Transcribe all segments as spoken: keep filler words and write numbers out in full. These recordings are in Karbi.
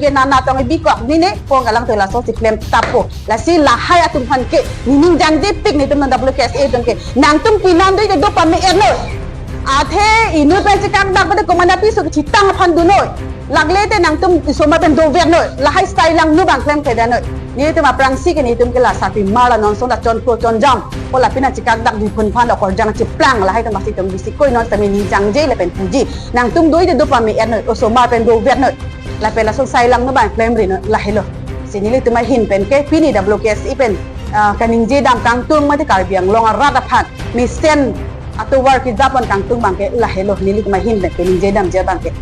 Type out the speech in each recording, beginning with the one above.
ke nana tong bikok nine pong alang to laso si klem tapo. Lasi lahai atum aphan ke nening jangjepik netum non W K S A atum ke. Nangtum pinam do ite do pame-et noi. Athe inut pen chekak dak pada komana piso kechitang aphan dun noi. Lagle te nangtum isomar pen dover noi. Lahai style lang nu bang klem keda noi. Netum aphrangsi ke netum ke la sarpimar la non son la chonpo chonjam. Ko la pina chekak dak di phun phan la korjang cheplang lahai atum basi atum bisi koi non sami nening jangje lapen puji. Nangtum do ite do pame-et noi. Osomar pen dover noi. Lapen lason style lang nu bang klemri noi. Lahelo. Si nelitum ahin pen ke pini W K S A pen, ah, kaningje dam kangtung mate Karbi Anglong arat aphan mesen atovar kejapon kangtung bang ke lahelo, nelitum ahin pen kaningje damji bang ke.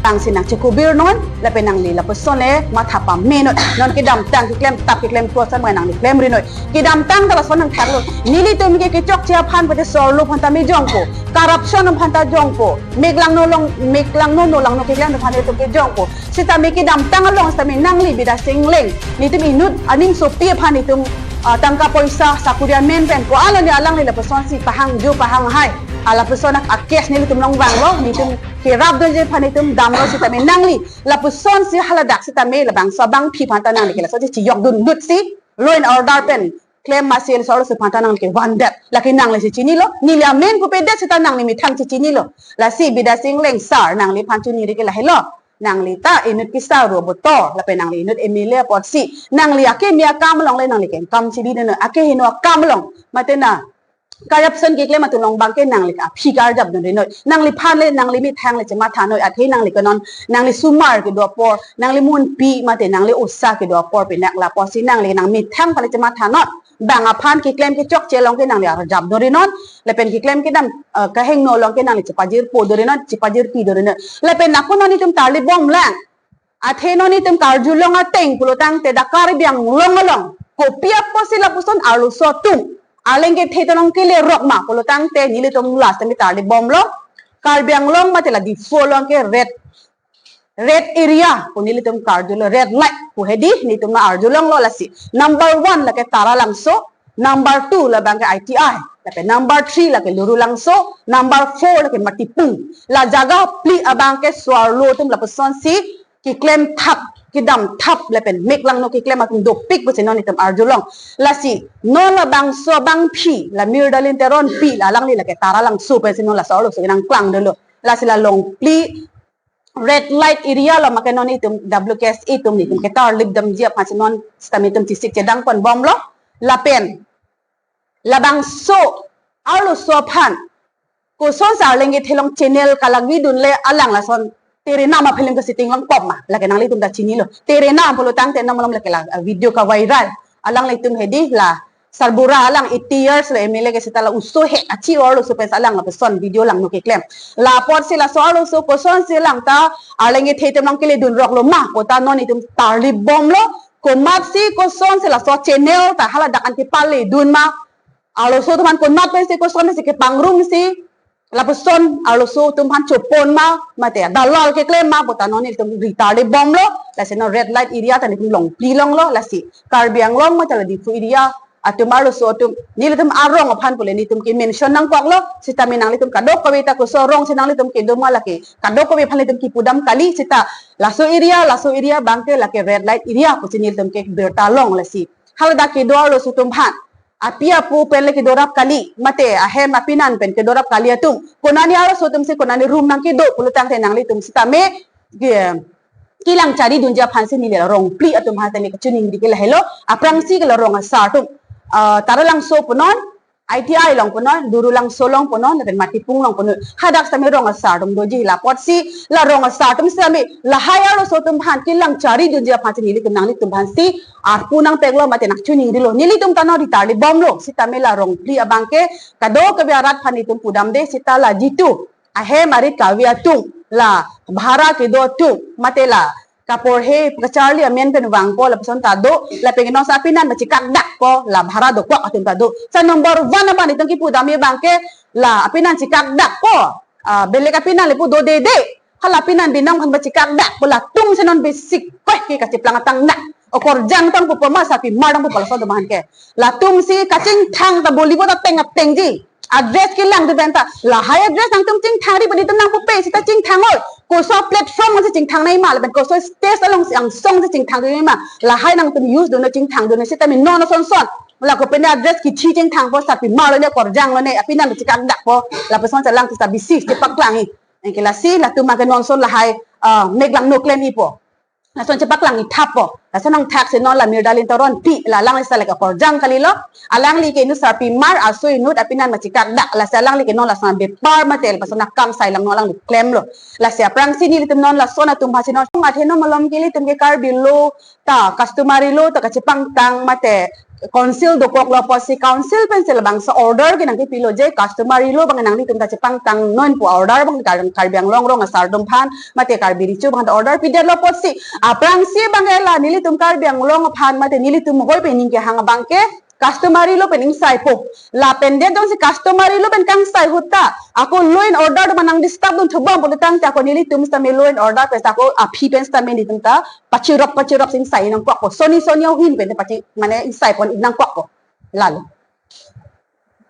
Tang si nangchekubir non, lapen nangli lapuson le matha pame non, non kedamtang keklem tap keklem kosam nangli klemri noi. Kedamtang ta lason nangthaklo. Nelitum ke kechokche aphan pute sorlo aphan ta me jongpo. Corruption aphan ta jongpo. Mek langno long, mek langno no langno keklem aphan itum ke jongpo. Sitame kedamtang along sitame nangli Bidya Sing Engleng. Netum inut aning sopi aphan itum, ah, tangka poisa sakuri amen pen ko-an lo ne alangli lapuson si pahangjo pahanghai. Alapuson ak akes nelitum long vanglo, netum kerap dunji aphan itum damlo sitame nangli. Lapuson si haladak sitame labangso abangpi aphan ta nangli ke laso si chiyok dundut si law and order pen klem masi laso arloso aphan ta nangli ke vandet. Lake nangli si chinilo, neli amen pupedet sita nangli methang si chinilo. Lasi Bidya Sing Engleng sir nangliphan choningri ke lahelo. Nangli ta inut kisa ro botor, lapen nangli inut M L A apotsi. Nangli akeme akam along le nangli ke kam chidi noi, akeheno akam along. Mate na corruption keklem atum along bang ke nangli ke aphi karjap dunri noi. Nangliphan le, nangli methang le chematha noi, athe nangli ke non, nangli sumar kedo apor, nangli munpi mate nangli osa kedo apor pinak lapuson si nangli nang methang aphan le chematha noi. Bang aphan keklem kechokche along ke nangli arjap dunri non, lapen keklem kedam, eh, kehingno along ke nangli chepajirpo dunri non, chepajirpi dunri non. Lapen ako non itum tarlip bomlang. Athe non itum karjulong ateng pulotangte dak Karbi Anglong along kopi apotsi lapuson arloso atum arleng kethe atum along kele rok ma pulotangte nelitum last time tarlip bomlo. Karbi Anglong mate la Diphu along ke red, red area pu nelitum karjulo, red light pu hedi netum na arjulonglo lasi. Number one lake Taralangso, number two labang ke I T I, lapen number three lake Lurulangso, number four lake Matipung. La jaga phli abang ke so-arlo atum lapuson si keklem thap, kedam thap lapen mek langno keklem atum dopik pusi non itum arjulong. Lasi non labangso abangpi la Miralin Teronpi la alangli lake Taralangso pensi non laso arloso nangklang dolo. Lasi la Longphli red light area lo, make non itum W K S A atum netum ke tarlip damji aphan si non sitame itum chesik chedang pon bomlo. Lapen labangso arloso aphan koson si arleng kethe along channel kalagi dunle alang lason Tere Nama film ke shooting long pop ma, lake nanglitum ta chinilo. Tere Nama pulotangte non malom lake la, ah, video ka viral. Alanglitum hedi la Sarbura alang eighty years lo M L A ke sita la oso he achi arloso pensi alang lapuson video langno keklem. La apotsi laso arloso koson si alang ta arleng kethe atum along kele dun roklo ma pu ta non itum tarlip bomlo. Komatsi koson si laso channel ta haladak an kepale dun ma. Arloso atum aphan komat pensi koson si kepangrum si lapuson arloso atum aphan chopon ma, mate dalal keklem ma pu ta non itum ri tarlip bomlo. Lasi non red light area ta netum Longphli longlo, lasi Karbi Anglong mate la Diphu area atum arloso atum nelitum arong aphan pule netum ke mention nangkoklo, sitame nanglitum kadokave ta koson arong si nanglitum kedo ma lake kadokave aphan netum kipudam kali sita laso area, laso area abang ke lake red light area pusi nelitum ke birta long lasi. Haladak kedo arloso atum aphan api apo pen le kedorap kali, mate ahem apinan pen kedorap kali atum, konani arloso atum si konani room nangkedo pulotangte nanglitum sitame ke kelang chari dunji aphan si neli la Rongphli atum aphan tame kachiningri ke lahelo. Aphrangsi ke la rong asar atum, ah, Taralangso punon, I T I long punon, Lurulangso long punon, lapen Matipung long punon. Hadak sitame rong asar atum doji la apotsi, la rong asar atum sitame lahai arloso atum aphan kelang chari dunji aphan si nelitum nanglitum aphan si arpu nangteklo mate nangchiningrilo. Nelitum ta non ri tarlip bomlo, sitame la Rongphli abang ke kadokave arat aphan itum pudamde sita la jitu ahem arit kave atum, la bhara kedo atum, mate la kaporhe kacharli amen pen vangpo lapuson ta do, lapen non sa apinan ba chekak dakpo, la bhara dokok atum ta do. Sa number one abang itum kipudam abang ke la apinan chekak dakpo, ah, belek apinan le pu dodede. Hala apinan binong aphan ba chekak dakpo, latum si non basic koi ke kacheplang atang dak. Okorjang tangpo pu ma sarpimar tangpo pu laso atum aphan ke. Latum si kachingthang ta boli bo ta teng atengji. Address kelang de pen ta, lahai address nangtum chingthang ri badi tum nangpupe seta chingthang oi. Koso platform si chingthang nangji ma, lapen koso stage along si angsong si chingthang nangji ma. Lahai nangtum use dun chingthang dun seta mi non ason son. Lako pen address kithi chingthangpo, sarpimar lone, korjang lone, aphi nang chekakdakpo. Lapuson chelang seta bisi chepaklangji. Anke lasi latum abangke non son lahai, ah, mek lang no klem-ipo. Lason chepaklangji thappo. Lason nangthak si non la Miralin Teronpi, la alangli seta lake korjang kalilo. Alangli ke inut sarpimar, aso inut aphi nang chekakdak. Lasi alangli ke non lason bepar mate lapuson akam sai lang non alangli klemlo. Lasi aphrangsi nelitum non lason atum aphansi non. Athe non malom ke ilitum ke Karbi law ta, customary law ta kachepangtang mate council dokoklo pusi council pensi labangso order ke nangkepilo je customary law abang nanglitum ta chepangtang non pu order abang Kar-, Karbi Anglong rong asar atum aphan mate Karbi Recho abang ta order pidetlo pusi. Aphrangsi abangke la nelitum Karbi Anglong aphan mate nelitum mohoi pen ning kehang abangke customary law pen ingsaipo. Lapen det jongsi customary law pen kangsai ahut ta ako law and order atum nang disturb dun thubom pulotangte ako nelitum seta me law and order pen seta ako aphi pen seta me nelitum ta pachirop pachirop si ingsai nangkokpo. Soni soni ahin pen pachi mane ingsai pon nangkokpo. Lalo.